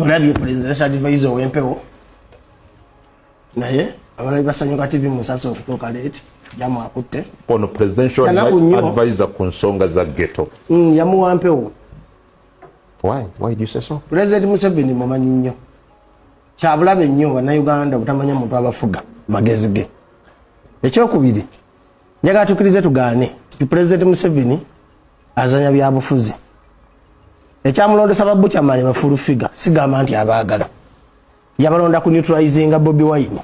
Olabye presidential advisor ow'empewo, naye abalabi Basanyuka TV musasa okutuuka late, jamu akutte. Ono presidential Kanaku nnyo. advisor ku nsonga za ghetto. Yamuwa mpewo. Why do you say so? President Museveni mumanyi nnyo. Kyabulabe nnyo Bannayuganda obutamanya muntu abafuga magezi ge. Ekyokubiri, njagala tukkirize tugaane nti President Museveni azanya byabufuzi. Ekyamulondesa ba Buchaman, ba full figure, sigamba nti abaagala, yabalonda ku neutralizinga Bobi Wine.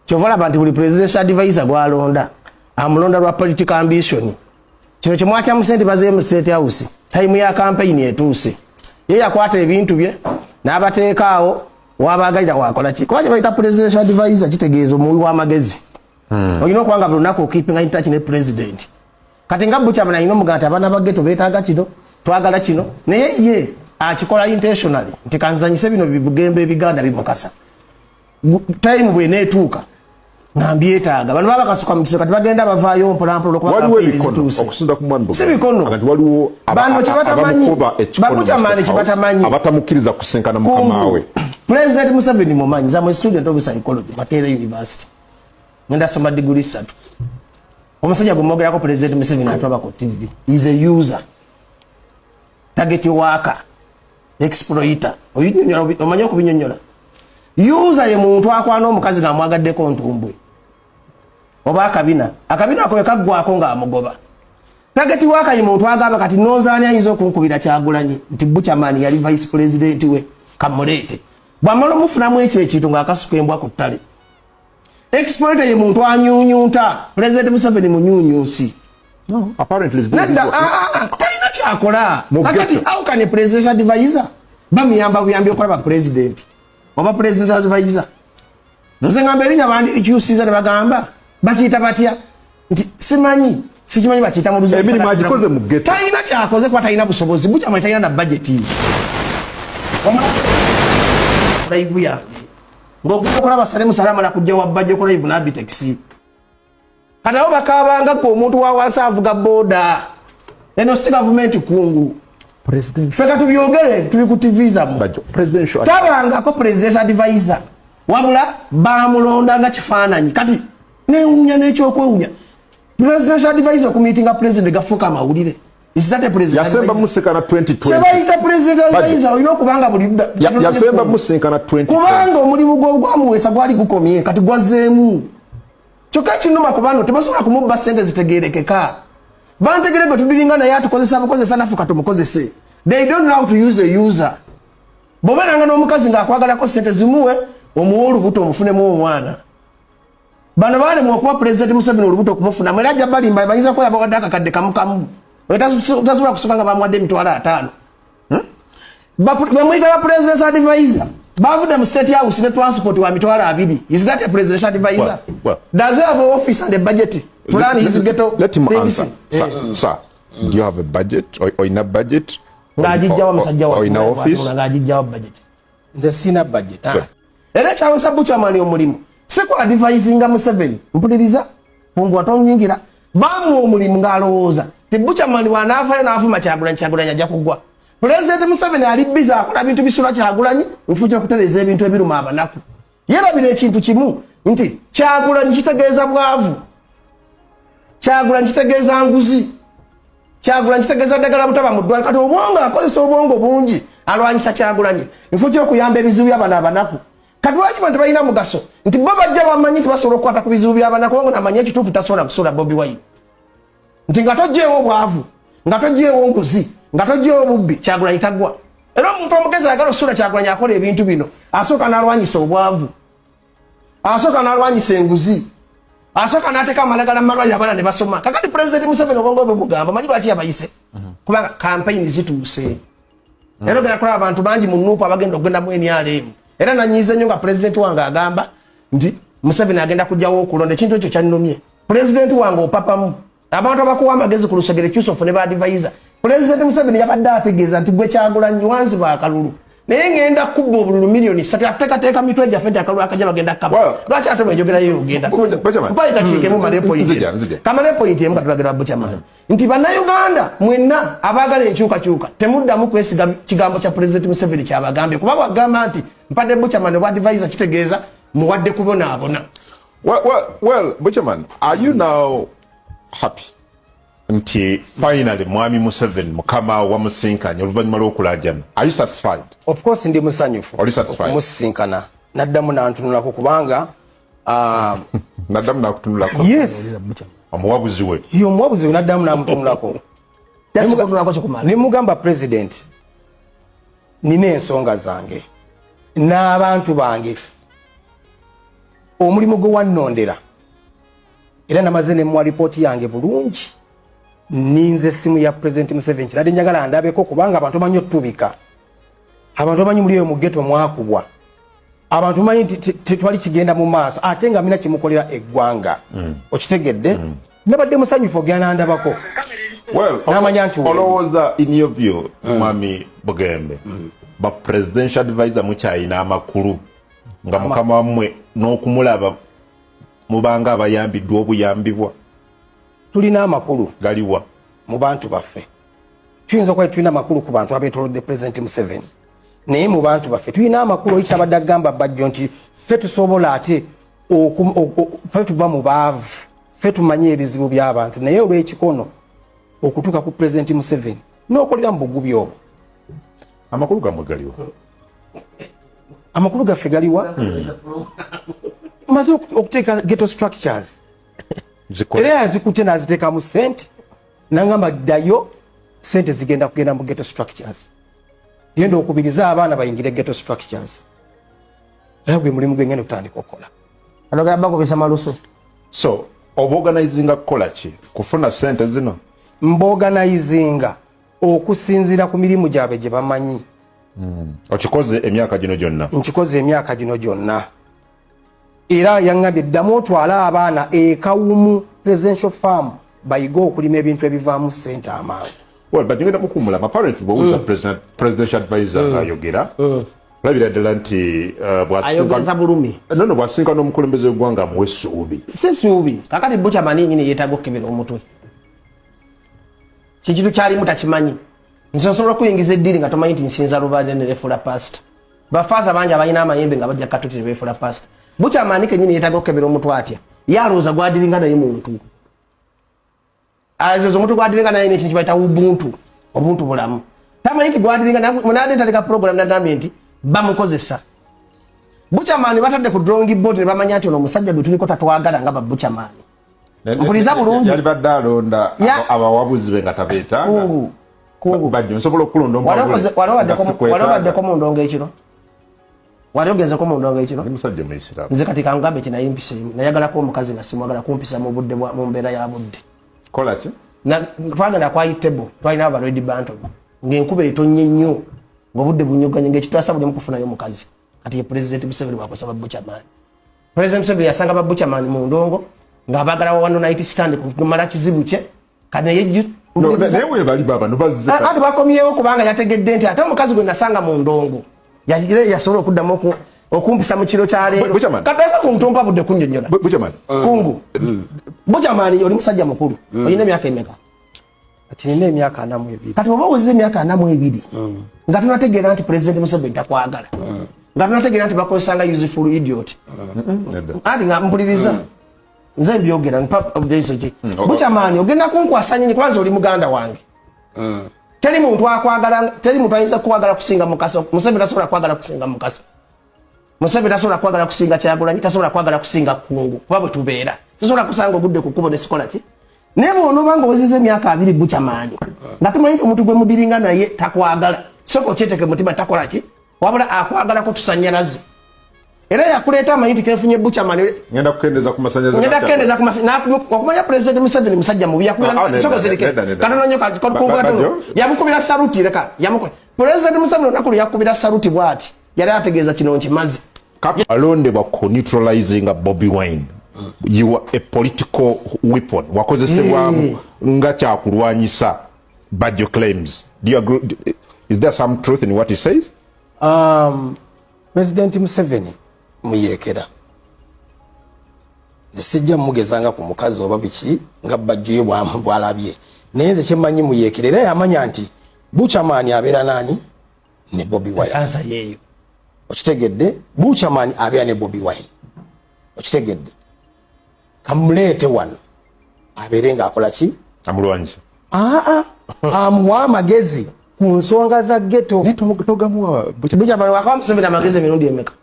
Kyova olaba nti buli presidential advisor gwalonda amulonda lwa political ambition. Kino kyemwakyamu nti bazeyo mu State House, time ya campaign etuuse. Ye yakwata ebintu bye n'abateeka awo wabagalira wakola ki, kuba kyebayita presidential advisor kitegeeza omuwi w'amagezi. Olina okuba nga buli lunaku okeepinga in touch ne president. Kati nga Buchaman alina omugaa nti abaana ba ghetto beetaaga kino, twagala kino, naye ye akikola intentionally nti kanzanyise bino bibugembe ebiganda bimukasa. Time bweneetuuka nga mbyetaaga, bano baba bakasuka mu kisa. Kati bagenda bavaayo mpolampola olwokuba Waliwo campaign ebikono zituuse. Okusinza ku mwami Si bikono. Kati waliwo Bano kye batamanyi. abamukuba ekikono mu Babuchaman State kye House, batamanyi. abatamukkiriza kusinkana mukama we. President Museveni mumanyi. Nze am student of psychology, Makerere University, ngenda soma diguri 3. Omusajja gwemwogerako, President Museveni, atwaba ku TV, is a user, target worker, exploiter. Obinyonyola, omanyi okubinyonyola? User ye muntu akwana omukazi ng'amwagaddeko ntumbwe oba akabina. Akabina ako kaggwako ng'amugoba. Target worker ye muntu agamba, "Kati nonzaani ayinza okunkubira Kyagulanyi nti Buchaman yali vice president we? Kamuleete." Bwamala omufunamu ekyo ekintu ng'akasuka embwa ku ttale. Exploiter ye muntu anyunyunta. President Museveni munyunyusi. No, apparently it's doing Nedda. his work. Ah, ah, talina kyakola. Mu Kakati ghetto. how can a presidential advisor bamuyamba buyambi okulaba president oba president advisor? Nze ngamba erinnya bandirikyusiza ne bagamba bakiyita batya nti simanyi, sikimanyi bakiyita mu Luzungu. Emirimu agikoze mu ghetto. Talina kyakoze kuba talina busobozi. Bukyama talina na budget. Live yange ng'ogenda okulaba Saleh Salamala kujja wa bajjo ku live n'Abitex. Kati abo bakaabanga gwe omuntu wa wansi avuga booda. Eno si gavumenti kungu. Presidential Ffe katubyogere, tuli ku TV zammwe. Bajjo, presidential Tabangako presidential advisor, wabula bamulonda nga kifaananyi. Kati newuunya n'ekyokwewunya, presidential advisor okumiitinga president gafuuka amawulire. Is that a president Yasemba advisor? musinkana 2020. Kyebayita president advisor olina okubanga buli Yasemba musinkana 2020. Kubanga omulimu gwamuweesa gwali gukomye, kati gwazzeemu. Kyokka ekinuma ku bano, tebasobola kumubba sente zitegerekeka. Bantegere gwe tudiringa naye atukozesa bukozesa, naffe katumukozese. They don't know how to use a user. Bw'obeeranga n'omukazi ng'akwagalako sente, zimuwe, omuwe olubuto, omufunemu omwana. Bano balemwa okuwa Pulezidenti Museveni olubuto okumufunamu, era ajja balimba. Bayinza kuba yabawadde akakadde kamu kamu, tasobola kusuka nga bamuwadde 50,000. Bamuyita ba presidential advisor, bavudde mu State House ne transport wa 20,000. Is that a presidential advisor? Well, Does he have an office and a budget to run his ghetto Let him things? answer. Sir, sir, do you have a budget or in a budget? Ng'agijjawa musajja Or in office? Ng'agijjawa budget? Nze sina budget. Era ekyawesa Buchaman omulimu si ku advisinga Museveni. Mpuliriza, Pungwa, tonyingira. Bamuwa omulimu ng'alowooza ti Buchaman bw'anaafayo n'avuma Kyagulanyi, Kyagulanyi ajja kugwa. Pulezidenti Museveni ali busy akola bintu bisula Kyagulanyi mu kyokutereeza ebintu ebiruma abanaku. Yerabira ekintu kimu nti Kyagulanyi kitegeeza bwavu, Kyagulanyi kitegeeza nguzi, Kyagulanyi kitegeeza ddagala butaba mu ddwaliro. Kati obwongo akozesa obwongo bungi alwanyisa Kyagulanyi nfu kyokuyamba ebizibu byabano abanaku. Kati lwaki bantu balina mugaso nti bo bajja bamanyi tibasobola okukwata ku bizibu byabanaku, kubanga namanyi ekituufu tasobola kusuula Bobi Wine, nti nga toggyeewo obwavu, nga toggyeewo nguzi, nga toggyeewo bubbi, Kyagulanyi tagwa. Era omuntu omugezi ayagala osuula Kyagulanyi akola ebintu bino: asooka n'alwanyisa obwavu, asooka n'alwanyisa enguzi, asooka n'ateeka amalagala mu malwaliro, abaana ne basoma. Kakati Pulezidenti Museveni obwongo bwe bugamba, manyi lwaki yabayise? Kubanga kampeyini zituuse, era ogenda kulaba abantu bangi mu NUP abagenda okugenda mu NRM. Era nanyiize nnyo nga pulezidenti wange agamba nti Museveni agenda kugjawo okulonda. Ekintu ekyo kyannumye. Pulezidenti wange opapamu abantu abakuwa amagezi ku lusegere, kyusofu ne ba advisor. Pulezidenti Museveni yabadde ategeeza nti gwe Kyagulanyi wanziba akalulu. Naye ngenda kubba obululu 3 million. Ateekateeka mitwe gyaffe nti akalulu akajja bagenda kaba. Lwaki ate bwenjogerayo ogenda? Mpaye kakiikemu, male point. Kamale point emu, katulagera Buchaman. Nti Bannayuganda mwenna abaagala enkyukakyuka, temuddamu kwesiga kigambo kya President Museveni kyabagambye, kuba bwagamba nti mpadde Buchaman obwa advisor, kitegeeza muwadde kubonaabona. Well, Buchaman, are you now happy nti finally Mwami Museveni mukama wamusinkanye oluvannyuma lw'okulajana? Are you satisfied? Of course ndi musanyufu. Oli satisfied? Okumusinkana naddamu nantunulako kubanga Naddamu nakutunulako? Yes. Omuwabuzi we. Ye omuwabuzi we, naddamu namutunulako. Jasikutunulako kikumala. Nemugamba, "President, nina ensonga zange n'abantu bange, omulimu gwe wannondera, era namaze nemuwa ripooti yange bulungi. Ninze essimu ya President Museveni, kiradde njagala ndabeko, kubanga abantu bamanyi otubika, abantu bamanyi muli eyo mu ghetto mwakubwa, abantu bamanyi nti tetwali kigenda mu maaso, ate nga mina kimukolera eggwanga." Okitegedde? Nabadde musanyufu ogenda nandabako. Well, N'amanya nti weeri. Olowooza, in your view, Mwami Bugembe, ba presidential advisor mukyayina amakulu nga mukama wammwe n'okumulaba mubanga abayambiddwa obuyambibwa? Tulina amakulu. Galiwa? Mu bantu baffe. Tuyinza okuba tulina amakulu ku bantu abeetolodde President Museveni, naye mu bantu baffe tulina amakulu. Oli kyabadde agamba Bajjo nti ffe tusobola ate ffe tuva mu baavu, ffe tumanye ebizibu by'abantu, naye olw'ekikono okutuuka ku President Museveni n'okolera mu bugubi obwo. Amakulu gammwe galiwa? Amakulu gaffe galiwa? Maze okuteeka ghetto structures. Zikole. Era yazikutte n'aziteekamu sente, nangamba, "Ddayo, sente zigenda kugenda mu ghetto structures, genda okubiriza abaana bayingire ghetto structures." Era gwe mulimu gwengenda okutandika okukola. Alogera bakubisa malusu. So oba organizinga kukola ki? Kufuna sente zino? Mbaorganizinga okusinziira ku mirimu gyabwe gye bamanyi. Okikoze emyaka gino gyonna? Nkikoze emyaka gino gyonna. Era yaŋŋambye, "Ddamu otwale abaana ekawumu presidential farm bayige okulima ebintu ebivaamu sente amangu." Well, but ngenda mukuumula. Apparently bwowuliza presidential advisor ng'ayogera, olabira ddala nti Ayogeza bulumi. No, bw'asinkana omukulembeze w'eggwanga amuwa essuubi. Si suubi. Kakati Buchaman nyini yeetaaga okukebera omutwe. Kikintu kyalimu takimanyi. Nze nsobola okuyingiza eddiini nga tomanyi nti nsinza lubaale nerefuula pasita. Bafaaza bangi abalina amayembe nga bajja katuti tebeefuula pasita. Buchaman kenyini yeetaaga okukebera omutwe. Atya? Ye alowooza gwadiringa naye muntu, alowooza omuntu gwadiringa naye nekintu kibayita ubuntu, obuntu bulamu. Tamanyi nti gwadiringa munadde ntaleka program nagambye nti bamukozesa. Buchaman batadde ku drawing board ne bamanya nti ono omusajja gwe tuliko tatwagala nga ba Buchaman. Mpuliriza bulungi. Yali badde alonda abawabuzi be nga tabeetaaga. Kungu, kungu. Bajjo, nsobola okulonda omuwabule Wali nga sikwetaaga. obaddeko mu ndongo ekiro? Wali ogenzeko mu ndongo ekiro? Ndi musajja Muyisiraamu. Nze kati kangambe kinaye mpiseemu. Nayagalako omukazi nga simwagala kumpisa mu budde mu mbeera ya budde. Kola ki? Twagenda kwa table, twalina aba Red Banton, ng'enkuba etonnye nnyo, ng'obudde bunyuganye, ng'ekitwasa buli mukufunayo omukazi. Kati ye President Museveni bwakozesa ba Buchaman. President Museveni yasanga ba Buchaman mu ndongo ng'abaagala wa one night stand kumala kizibu kye. Kati naye No, naye webali babano bazze. Ati bakomyewo kubanga yategedde nti ate omukazi gwe nasanga mu ndongo yasobola okuddamu okumpisa mu kiro kya leero. Buchaman. Kateka ku ntumpa budde kunnyonnyola. Buchaman. Kungu, Buchaman, oli musajja mukulu, olina emyaka emeka? Ati nina emyaka 42. Kati oba owezza emyaka 42 nga tunategeera nti President Museveni takwagala, nga tunategeera nti bakozesanga useful idiot. Nedda. Ati nga mpuliriza, nze mbyogera mpa obujezo ki. Buchaman, ogenda kunkwasa nyinyi kwanza oli muganda wange. Teri muntu akwagala, teri muntu ayinza kukwagala kusinga Mukasa. Museveni tasobola kwagala kusinga Mukasa, Museveni tasobola kwagala kusinga Kyagulanyi, tasobola kwagala kusinga Kungu, kuba bwe tubeera sisobola kusanga ogudde ku kkubo nesikola ki. Naye bw'onooba nga owezezza emyaka 20, Buchaman, nga tumanyi nti omuntu gwe mudiringa naye takwagala, soka okyeteke mutima takola ki, wabula akwagalako tusanyalaze, era yakuleeta amanyi nti kenfunye Buchaman. Ngenda kukendeza ku masanyalaze. Ngenda kukendeza ku okumanya President Museveni musajja mubi. Ah, ah, nedda, Soko zirike. nedda, nedda. Katono nnyo. Bajjo? Yamukubira saluti. Leka President Museveni olunaku lwe yakubira saluti bw'ati, yali ategeeza kino nkimaze. Alondebwa ku neutralizinga Bobi Wine. You are a political weapon, wakozesebwamu nga kyakulwanyisa. Bajjo claims, do you agree? Is there some truth in what he says? President Museveni muyeekera, nze sijja mugezanga ku mukazi oba biki nga bajjuyo bwalabye, naye nze kyemmanyi muyeekera, era yamanya nti Buchaman abeera nani ne Bobi Wine. Answer yeeyo. Okitegedde? Buchaman abeera ne Bobi Wine, okitegedde? Kamuleete wano abeere ng'akola ki? Amulwanyisa. Aa, amuwa amagezi ku nsonga za ghetto. Naye togamuwa. Buchaman wakawa Museveni amagezi emirundi emeka?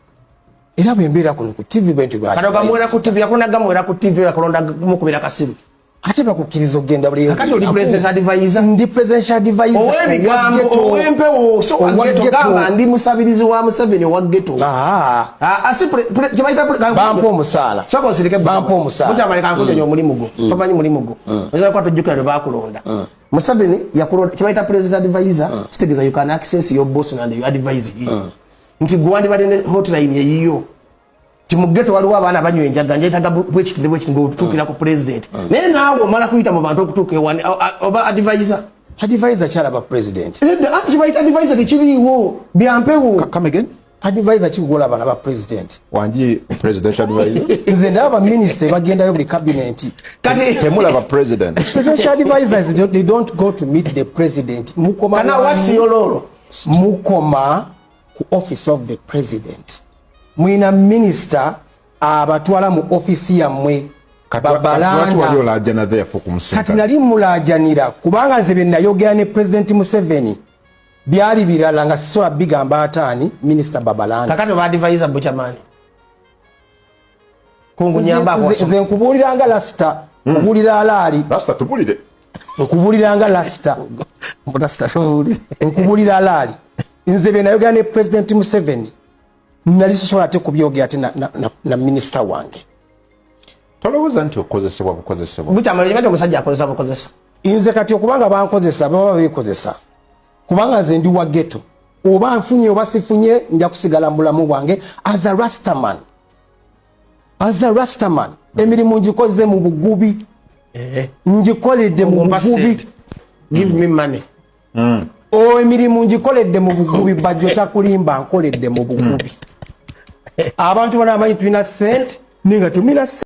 Era bwe mbeera kuno ku TV bwe ntyo. Kati ogamuwera ku TV, yakulonda gamuwera ku TV, yakulonda mukubira kasimu. Ate bakukkiriza okugenda buli Kakati oli president advisor. Ndi presidential advisor. Ow'ebigambo, owa ghetto. Ow'empewo, so wa Owa ghetto. ghetto. Gamba ndi musabirizi wa Museveni owa ghetto. Ah, Ah, si kyebayita bampa omusaala. Sooka osirike. Bampa omusaala. Buchaman, kankunyonya omulimu gwo. Tomanyi mulimu gwo. Oyinza kuba tojjukira lwe baakulonda. Museveni yakulonda, kyebayita president advisor, kitegeeza you can access your boss and you advise him. Nti gwe wandibadde ne hotline eyiyo. Ti mu ghetto waliwo abaana banywa enjaga, njetaga bwekiti ne bwekiti, ng'otutuukira ku president. Naye naawe omala kuyita mu bantu okutuuka ewani oba advisor. Advisor kyalaba president. Nedda, anti kyebayita advisor tekiriiwo, byampewo. Come again. Advisor kigolaba laba president. Wangi presidential advisor. Nze ndaba baminisita bagendayo buli cabinet. Kati temulaba president. Presidential advisors, they don't go to meet the president. Mukoma Kana what's your role? Mukoma ku office of the president. Mwina minister abatwala mu ofisi yammwe. Lwaki wali babalanda. olajana therefore Kati kumusinkana? Nali mulaajanira kubanga nze bye nayogera ne President Museveni byali birala nga sisobola bigamba ataani minisita Babalanda. Kakati oba advisor Buchaman. Kungu nyamba. Nze nkubuuliranga lasita, nkubuulira alaali. Rasta, tubulire. Nkubuuliranga lasita, nkubuulira alaali, nze bye nayogera ne President Museveni nali sisobola ate kubyogera ate na minisita wange. Tolowooza nti okozesebwa bukozesebwa? Buchaman, okimanyi omusajja akozesa bukozesa. Nze kati okubanga bankozesa, baba beekozesa, kubanga nze ndi wa ghetto. Oba nfunye oba sifunye, nja kusigala mu bulamu bwange as a rastaman, as a rastaman. Emirimu ngikoze mu bugubi, ngikoledde mu Ngomba bugubi. sente. Give me money. O, emirimu ngikoledde mu bugubi. Bajjo takulimba, nkoledde mu bugubi. Abantu bano amanyi tulina sente, naye nga temulina.